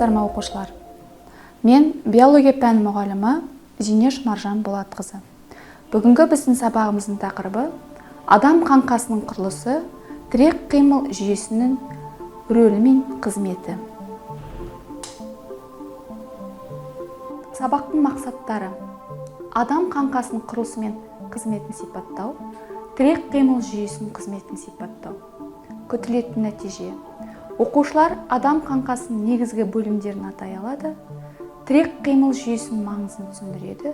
Саламатсыздар ма, оқушылар? Мен биология пән мұғалімі Зинеш Маржан Болатқызы. Бүгінгі біздің сабағымыздың тақырыбы адам қаңқасының құрылысы, тірек қимыл жүйесінің рөлі мен қызметі. Сабақтың мақсаттары: адам қаңқасының құрылысы мен қызметін сипаттау, тірек қимыл жүйесінің қызметін сипаттау. Күтілетін нәтиже: оқушылар адам қаңқасының негізгі бөлімдерін атай алады, тірек қимыл жүйесінің маңызын түсіндіреді,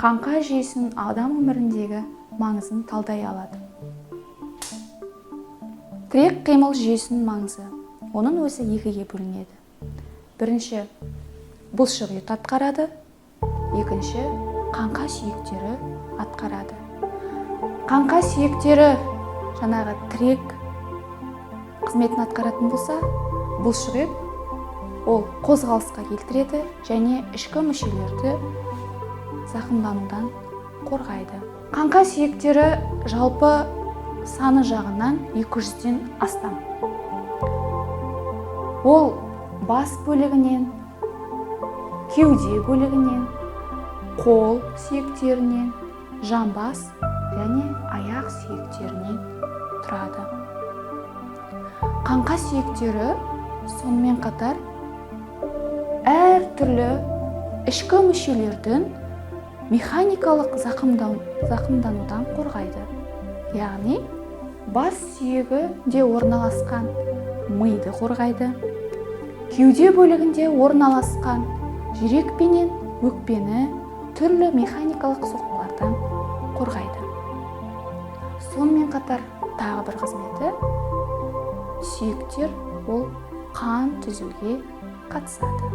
қаңқа жүйесінің адам өміріндегі маңызын талдай алады. Тірек қимыл жүйесінің маңызы. Оның өзі екіге бөлінеді. Бірінші, бұлшық ет атқарады, екінші, қаңқа сүйектері атқарады. Қаңқа сүйектері жаңағы тірек қызметін атқаратын болса, бұлшық ет ол қозғалысқа келтіреді және ішкі мүшелерді зақымданудан қорғайды. Қаңқа сүйектері жалпы саны жағынан 200-ден астам. Ол бас бөлігінен, кеуде бөлігінен, қол сүйектерінен, жамбас және аяқ сүйектерінен тұрады. Қаңқа сүйектері сонымен қатар әртүрлі ішкі мүшелердің механикалық зақымданудан қорғайды. Яғни бас сүйегінде орналасқан миды қорғайды, кеуде бөлігінде орналасқан жүрек пенен өкпені түрлі механикалық соққылардан қорғайды. Сонымен қатар тағы бір қызметі, сүйектер ол қан түзуге қатысады.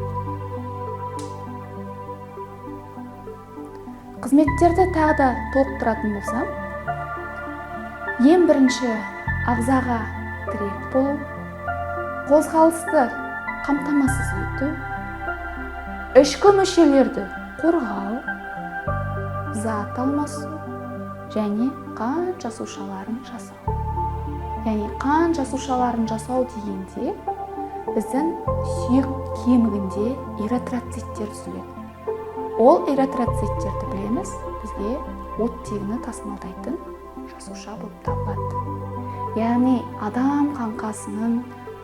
Қызметтерді тағы да толықтыратын болсам, ең бірінші ағзаға тірек болу, қозғалысты қамтамасыз ету, ішкі мүшелерді қорғау, зат алмасу және қан жасушаларын жасау. Яғни қан жасушаларын жасау дегенде біздің сүйек кемігінде эритроциттер түзіледі. Ол эритроциттерді білеміз, бізге оттегіні тасымалдайтын жасуша болып табылады. Яғни адам қаңқасының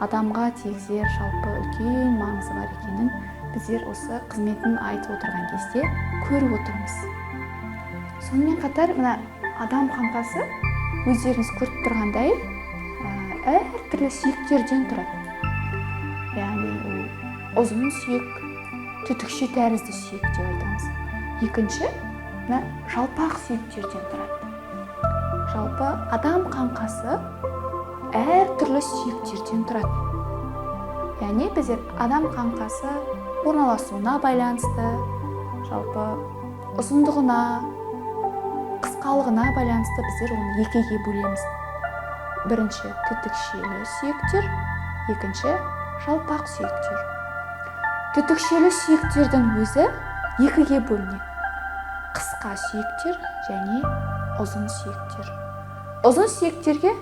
адамға тигізер жалпы үлкен маңызы бар екенін біздер осы қызметін айтып отырған кезде көріп отырмыз. Сонымен қатар мына адам қаңқасы өздеріңіз көріп тұрғандай әртүрлі сүйектерден тұрады. Яғни ол ұзын сүйек, түтікше тәрізді сүйек деп айтамыз. Екінші, мына жалпақ сүйектерден тұрады. Жалпы адам қаңқасы әртүрлі сүйектерден тұрады. Яғни біздер адам қаңқасы орналасуына байланысты, жалпы ұзындығына, қысқалығына байланысты біздер оны екіге бөлеміз. Бірінші түтікшелі сүйектер, екінші жалпақ сүйектер. Түтікшелі сүйектердің өзі екіге бөлінеді. Қысқа сүйектер және ұзын сүйектер. Ұзын сүйектерге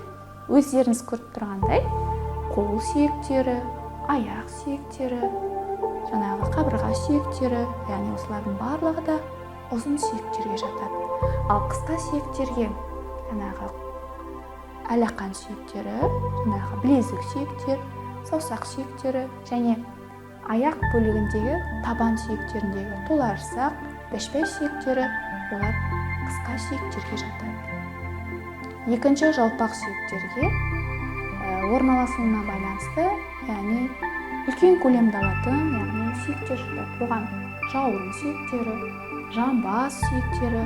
өздеріңіз көріп тұрғандай қол сүйектері, аяқ сүйектері, жаңағы қабырға сүйектері, яғни осылардың барлығы да ұзын сүйектерге жатады. Ал қысқа сүйектерге жаңағы алақан сүйектері, жаңағы білезік сүйектер, саусақ сүйектері және аяқ бөлігіндегі табан сүйектеріндегі толарсақ, бәшбай сүйектері, олар қысқа сүйектерге жатады. Екінші жалпақ сүйектерге орналасуына байланысты, яғни үлкен көлемді алатын, яғни сүйектер жатады. Оған жауырын сүйектері, жамбас сүйектері,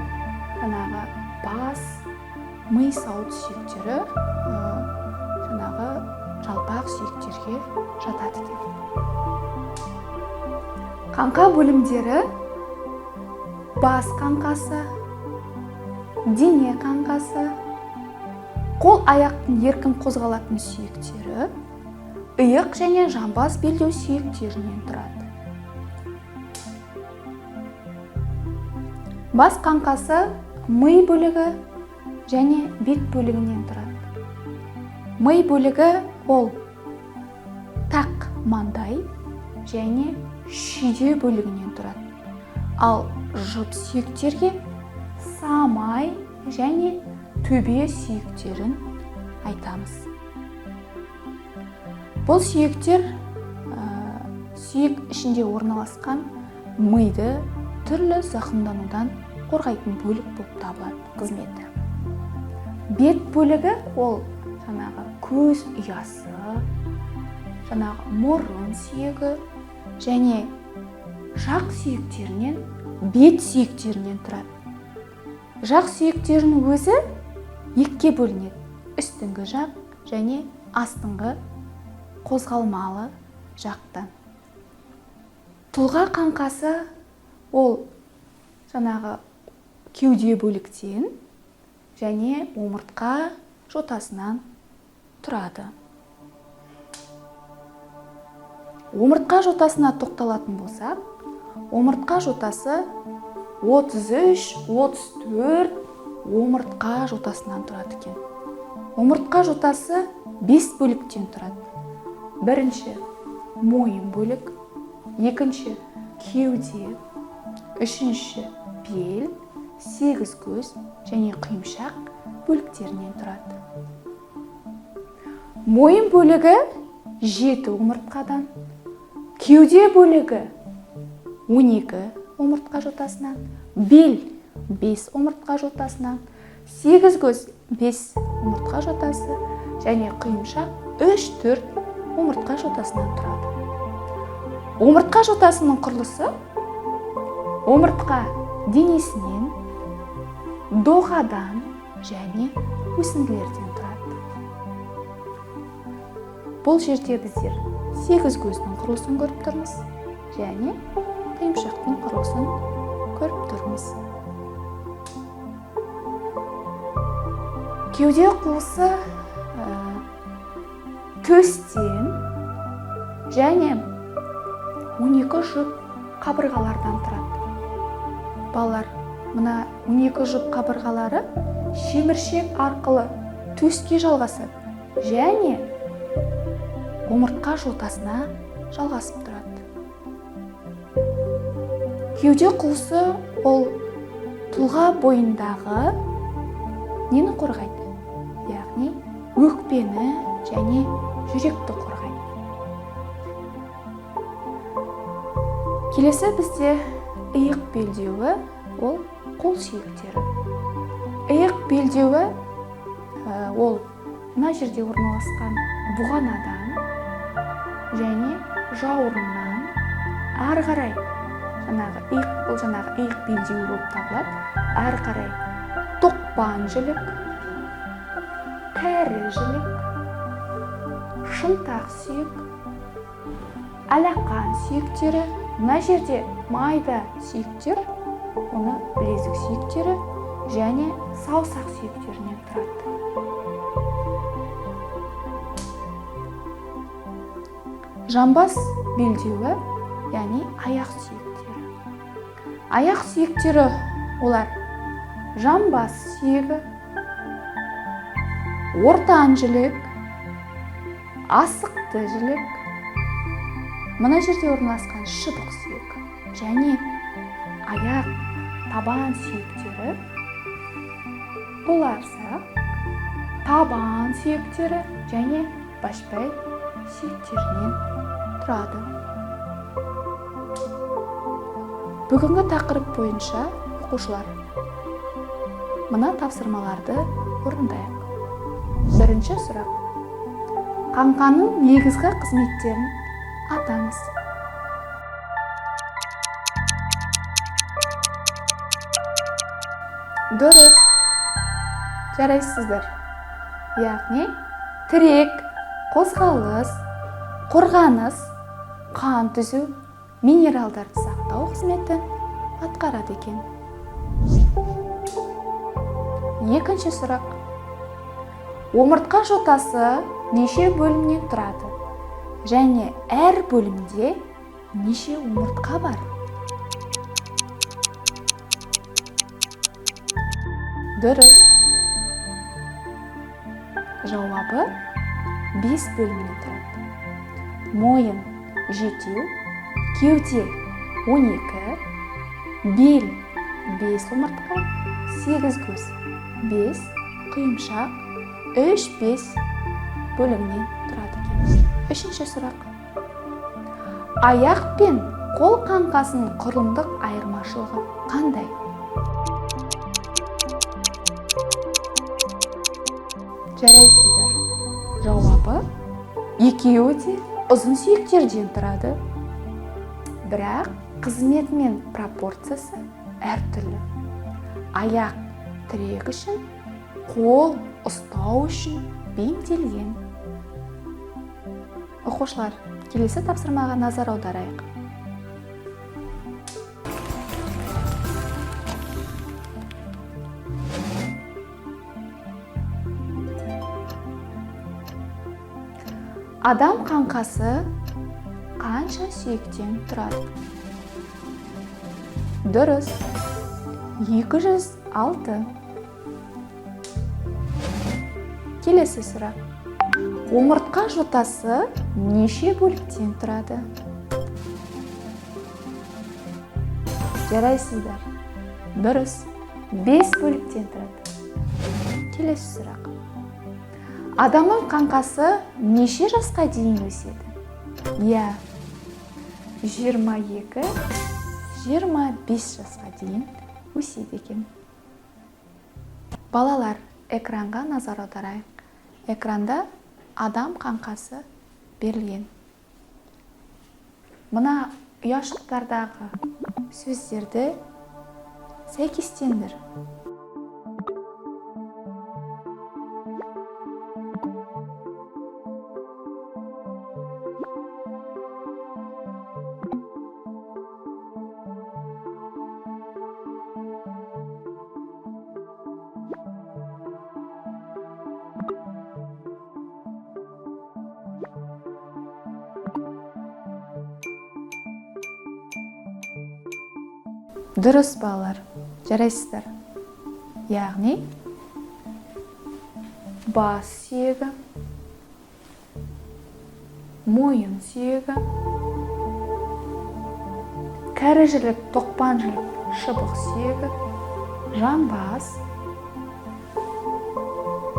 жаңағы бас, ми сауыт сүйектері, жаңағы жалпақ сүйектерге жатады екен. Қаңқа бөлімдері: бас қаңқасы, дене қаңқасы, қол аяқтың еркін қозғалатын сүйектері, иық және жамбас белдеу сүйектерінен тұрады. Бас қаңқасы ми бөлігі және бет бөлігінен тұрады. Ми бөлігі ол тақ маңдай және шүйде бөлігінен тұрады. Ал жұп сүйектерге самай және төбе сүйектерін айтамыз. Бұл сүйектер сүйек ішінде орналасқан миды түрлі зақымданудан қорғайтын бөлік болып табылады қызметі. Бет бөлігі ол жаңағы көз ұясы, жаңағы мұрын сүйегі және жақ сүйектерінен, бет сүйектерінен тұрады. Жақ сүйектерінің өзі екіге бөлінеді. Үстіңгі жақ және астыңғы қозғалмалы жақтан. Тұлға қаңқасы ол жаңағы кеуде бөліктен және омыртқа жотасынан тұрады. Омыртқа жотасына тоқталатын болсақ, омыртқа жотасы 33-34 омыртқа жотасынан тұрады екен. Омыртқа жотасы 5 бөліктен тұрады. Бірінші мойын бөлік, екінші кеуде, үшінші бел, сегіз көз және құйымшақ бөліктерінен тұрады. Мойын бөлігі 7 омыртқадан, кеуде бөлігі 12 омыртқа жотасынан, бел 5 омыртқа жотасынан, сегіз көз 5 омыртқа жотасы және құйымшақ 3-4 омыртқа жотасынан тұрады. Омыртқа жотасының құрылысы омыртқа денесінен, доғадан және өсінділерден тұрады. Бұл жерде біздер сегіз көздің құрылысын көріп тұрмыз және құйымшақтың құрылысын көріп тұрмыз. Кеуде қуысы төстен және 12 жұп қабырғалардан тұрады. Балалар, мына 12 жұп қабырғалары шеміршек арқылы төске жалғасады және омыртқа жотасына жалғасып тұрады. Кеуде қуысы ол тұлға бойындағы нені қорғайды? Яғни өкпені және жүректі қорғайды. Келесі бізде иық белдеуі, ол қол сүйектері. Иық белдеуі ол мына жерде орналасқан бұғанадан және жауырыннан ары қарай жаңағы иық, бұл жаңағы иық белдеуі болып табылады. Ары қарай тоқпан жілік, кәрі жілік, шынтақ сүйек, алақан сүйектері, мына жерде майда сүйектер, оны білезік сүйектері және саусақ сүйектерінен тұрады. Жамбас белдеуі, яғни аяқ сүйектері. Аяқ сүйектері олар жамбас сүйегі, ортан жілік, асықты жілік, мына жерде орналасқан шыбық сүйек және аяқ табан сүйектері, бұларса табан сүйектері және башпай сүйектерінен тұрады. Бүгінгі тақырып бойынша оқушылар мына тапсырмаларды орындайық. Бірінші сұрақ. Қаңқаның негізгі қызметтерін атаңыз. Дұрыс. Жарайсыздар. Яғни тірек, қозғалыс, қорғаныс, қан түзу, минералдарды сақтау қызметін атқарады екен. Екінші сұрақ. Омыртқа жотасы неше бөлімнен тұрады? Және әр бөлімде неше омыртқа бар? Дұрыс. Жауабы 5 бөлімнен тұрады. Мойын 7, Кеуде 12, бел 5 омыртқа, 8 көз 5, құйымшақ 3-5 бөлімнен тұрады екен. Үшінші сұрақ. Аяқ пен қол қаңқасының құрылымдық айырмашылығы қандай? Жарайсыздар. Жауабы: екеуі де ұзын сүйектерден тұрады. Бірақ қызметі мен пропорциясы әртүрлі. Аяқ тірек үшін, қол ұстау үшін бейімделген. Оқушылар, келесі тапсырмаға назар аударайық. Адам қаңқасы қанша сүйектен тұрады? Дұрыс, 206. Келесі сұрақ. Омыртқа жотасы неше бөліктен тұрады? Жарайсыздар. Дұрыс, 5 бөліктен тұрады. Келесі сұрақ. Адамның қаңқасы неше жасқа дейін өседі? Иә, 22-25 жасқа дейін өседі екен. Балалар, экранға назар аударайық. Экранда адам қаңқасы берілген. Мына ұяшықтардағы сөздерді сәйкестендір. Дұрыс, балалар, жарайсыздар. Яғни бас сүйегі, мойын сүйегі, кәрі жілік, тоқпан жілік, шыбық сүйегі, жамбас,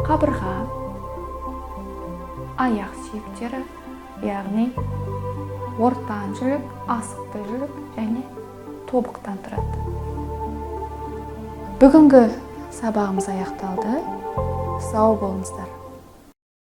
қабырға, аяқ сүйектері, яғни ортан жілік, асықты жілік және тобықтан тұрады. Бүгінгі сабағымыз аяқталды. Сау болыңыздар.